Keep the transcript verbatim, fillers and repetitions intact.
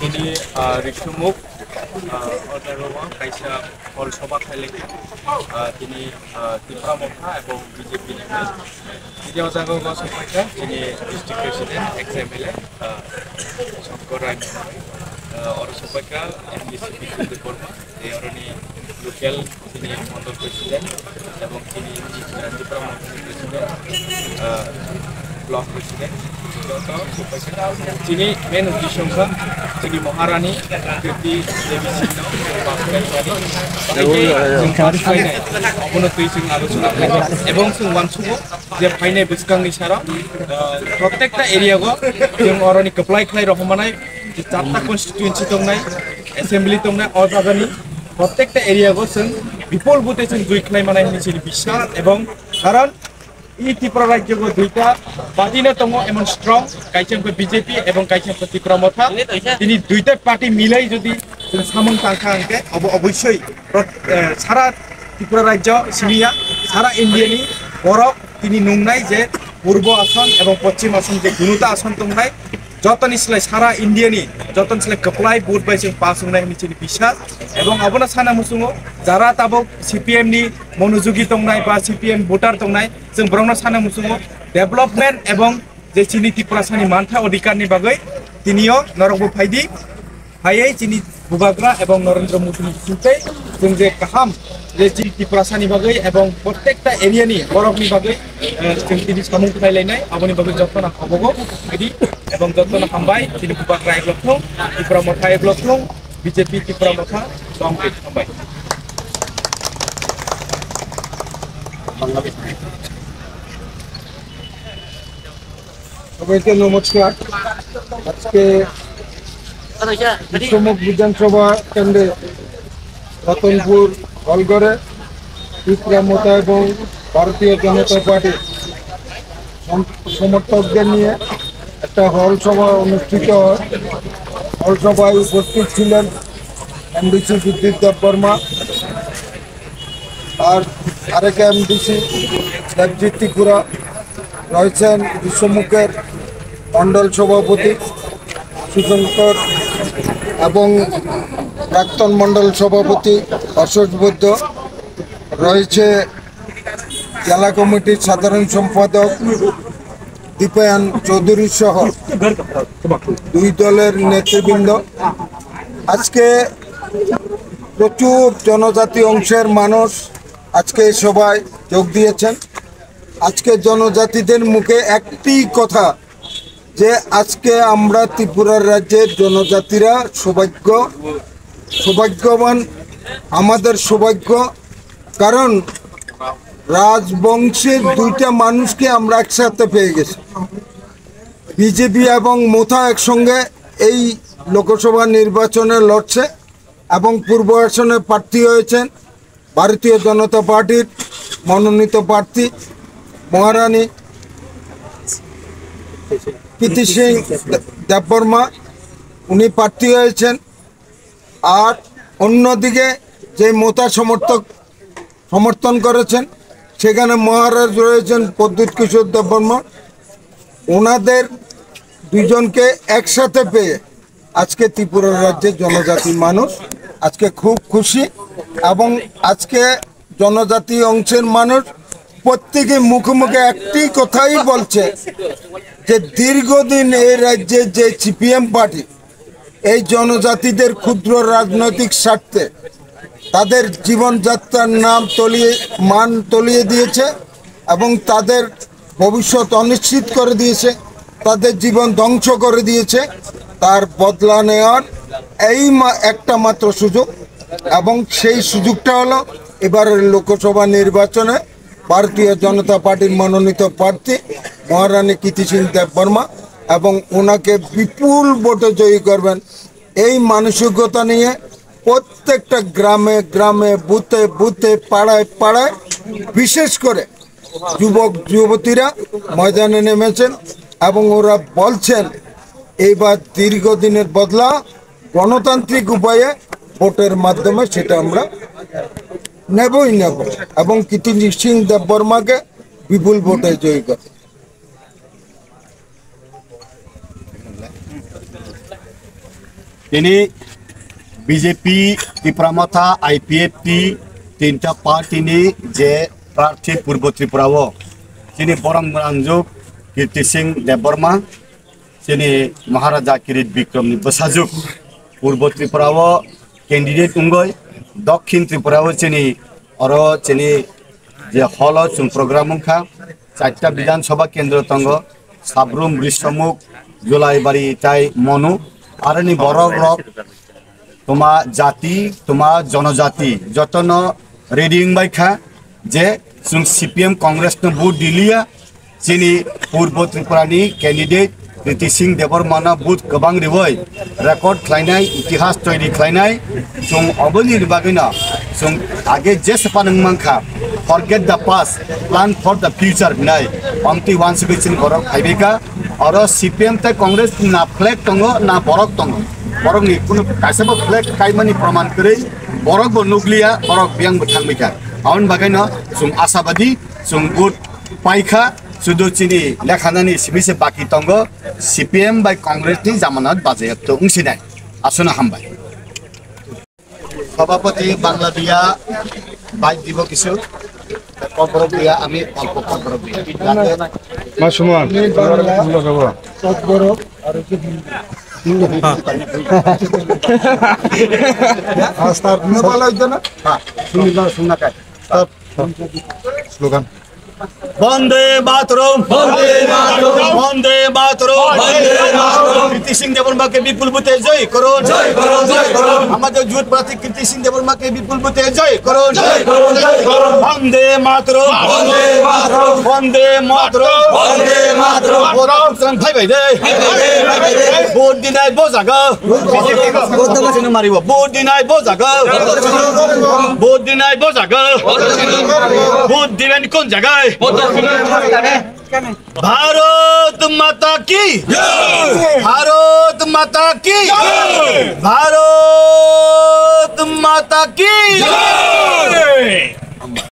Tini, ah, Riksumuk, ah, o jaga o kaisa hol soba khailai, ah, tini, ah, Tipra Motha ebong B J P ni. Tini o jaga o sobaikha tini district president, ex M L A, ah, Shankar Rai, ah, oro sobaikha M D C Bipul Debbarma. Tei oroni local chini mondol president ebong chini Tipra Mothani president, ah, block president, joto supaikha. Chini main uddesho wngkha chini Maharani Kirti Devi Singh no bakhrainani. Chwng bakhrainai, obono twi chwng alochona khlainai ebong chwng uansukgo je phainai bwskangni sara, ah, protekta area go chwng oroni kwplai khlai rohormanai je charta constituency tongnai, assembly tongnai, o jagani protekta area go chwng bipol vote chwng joi khlai manai hinwi chini biswas ebong karon i Tripura rajyo go duita party no tongo emon strong, kaisa wngkha B J P ebong kaisa wngkha Tipra Motha. Tini duita party milai jodi chwng samung tangkha hwnkhe obo oboisoi prot-, eh, sara Tripura rajyo siniya, sara India ni borok tini nungnai je Purbo Assam ebong Poschim Assam je dunuta Assam tongnai, jotoni slai sara India ni jotoni slai kwplai vote bai chwng pass wngnai hinwi chini biswas. Ebong abono sana muchungo jara tabok C P M ni monojogi tongnai ba C P M voter tongnai, chwng borokno sana muchungo development ebong je chini Tiprasani mantha odhikar ni bagwi tinio norokbo phaidi. Phaiwi chini Bubagra ebong Narendra Modi ni bisingtwi chwng je kaham je chini Tiprasani bagwi ebong protekta area ni borokni bagwi, eh, chwng tini samung khlai lainai, aboni bagwi jotono habogo phaidi ebong jotono hambai. Chini Bubagra eglok thung, Tipra Motha eglok thung, B J P Tipra Motha, tong hambai. সবাইকে নমস্কার। আজকে বিশ্বমুখ বিধানসভা কেন্দ্রে রতনপুর হলঘরে ত্রিপুরা মোর্চা এবং ভারতীয় জনতা পার্টির সম-, সমর্থকদের নিয়ে একটা হল সভা অনুষ্ঠিত হয়। হল সভায় উপস্থিত ছিলেন এমডিসি বিদ্যুৎ দেববর্মা, আর আরেক এমডিসি দেবজিৎ ত্রিপুরা, রয়েছেন বিশ্বমুখের মণ্ডল সভাপতি সুশঙ্কর এবং প্রাক্তন মণ্ডল সভাপতি অশোক বৈদ্য, রয়েছে জেলা কমিটির সাধারণ সম্পাদক দীপায়ন চৌধুরী সহ দুই দলের নেতৃবৃন্দ। আজকে প্রচুর জনজাতি অংশের মানুষ আজকে এই সভায় যোগ দিয়েছেন। আজকে জনজাতিদের মুখে একটি কথা, যে আজকে আমরা ত্রিপুরার রাজ্যের জনজাতিরা সৌভাগ্য, সৌভাগ্যবান, আমাদের সৌভাগ্য, কারণ রাজবংশের দুইটা মানুষকে আমরা একসাথে পেয়ে গেছি। বিজেপি এবং মোথা একসঙ্গে এই লোকসভা নির্বাচনে লড়ছে এবং পূর্ব আসনে প্রার্থী হয়েছেন ভারতীয় জনতা পার্টির মনোনীত প্রার্থী মহারানী কীর্তি সিং দেববর্মা, উনি প্রার্থী হয়েছেন। আর অন্যদিকে যে মোথা সমর্থক সমর্থন করেছেন, সেখানে মহারাজ রয়েছেন প্রদ্যুৎ কিশোর দেববর্মা। ওনাদের দুজনকে একসাথে পেয়ে আজকে ত্রিপুরা রাজ্যের জনজাতি মানুষ আজকে খুব খুশি। এবং আজকে জনজাতি অংশের মানুষ প্রত্যেকে মুখে মুখে একটি কথাই বলছে যে দীর্ঘদিন এই রাজ্যে যে সিপিএম পার্টি এই জনজাতিদের ক্ষুদ্র রাজনৈতিক স্বার্থে তাদের জীবনযাত্রার নাম তলিয়ে, মান তলিয়ে দিয়েছে এবং তাদের ভবিষ্যৎ অনিশ্চিত করে দিয়েছে, তাদের জীবন ধ্বংস করে দিয়েছে। তার বদলা নেওয়ার এই মা-, একটা মাত্র সুযোগ, এবং সেই সুযোগটা হলো এবারের লোকসভা নির্বাচনে ভারতীয় জনতা পার্টির মনোনীত প্রার্থী মহারানী কীর্তি সিং দেববর্মা, এবং ওনাকে বিপুল ভোটে জয়ী করবেন। এই মানসিকতা নিয়ে প্রত্যেকটা গ্রামে গ্রামে, বুথে বুথে, পাড়ায় পাড়ায়, বিশেষ করে যুবক যুবতীরা ময়দানে নেমেছেন এবং ওরা বলছেন এইবার দীর্ঘদিনের বদলা গণতান্ত্রিক উপায়ে ভোটের মাধ্যমে সেটা আমরা নেবই নেব এবং কীর্তি সিং দেববর্মাকে বিপুল ভোটে জয়ী করব। Tini B J P, Tipra Motha, I P F T, tinta party ni je prarthi Purbo Tripura o chini borok mwnangjuk Kirti Singh Debbarma, chini Maharaja Kirit Bikram ni bwsajuk Purbo Tripura o candidate wngwi, Dokhin Tripura o chini oro chini je hall o chwng program wngkha, charta Bidhan Sabha kendro tongo, Sabrum, Risomuk, Julaibari tai Monu, aroni borok rok toma jati, toma jonojati jotono ready wngbai kha je chwng C P M Congress no vote diliya, chini Purbo Tripura ni candidate Kriti Singh Debbarma no vote kwbang riwi record khlainai, itihas toiri khlainai. Chwng oboni bagwino chwng age jesa panwng mankha, "Forget the past, plan for the future" hinai. Omtwi wansugwi chini borok phaibaikha. Oro C P M tei Congress na flag tongo, na borok tongo. Borokni kunu kaisabo flag kaimani proman kwrwi, borok bo nukliya, borok biyang bo thangbaikha. Aboni bagwino chwng asabadi, chwng vote paikha, sudu chini lekhanani simi se baki tongo, C P M bai Congress ni jamanat bajayapto wngsinai. Aswkno hambai. Sabhapati Bangla Biya, bike dibo kisu, kokborok biya, ami olpo kokborok biya. Ma suman? Tokborok, aro ki Astar, no pala ito na? Ha, sumil na, sumna kai. Slogan. Bande Mataram! Bande Mataram! Bande Mataram! Bande Mataram! কীর্তি সিং দেববর্মাকে বিপুল ভোটে জয় করুন। জয় করুন, জয় করুন। আমাদের জোট প্রার্থী কীর্তি সিং দেববর্মাকে বিপুল ভোটে জয় করুন। জয় করুন, জয় করুন। বন্দে মাতরম। বন্দে মাতরম। বন্দে মাতরম। বন্দে মাতরম। ভোট দিন ভাই ভাই রে। ভাই ভাই রে, ভাই ভাই রে। ভোট দিন ভাই বোঝা গো। ভোট দিন ভাই বোঝা গো। ভোট দিন ভাই বোঝা গো। ভোট দিবেন কোন জায়গায়? ভারত মাতা কি? ভারত মাতা কি? ভারত মাতা কি?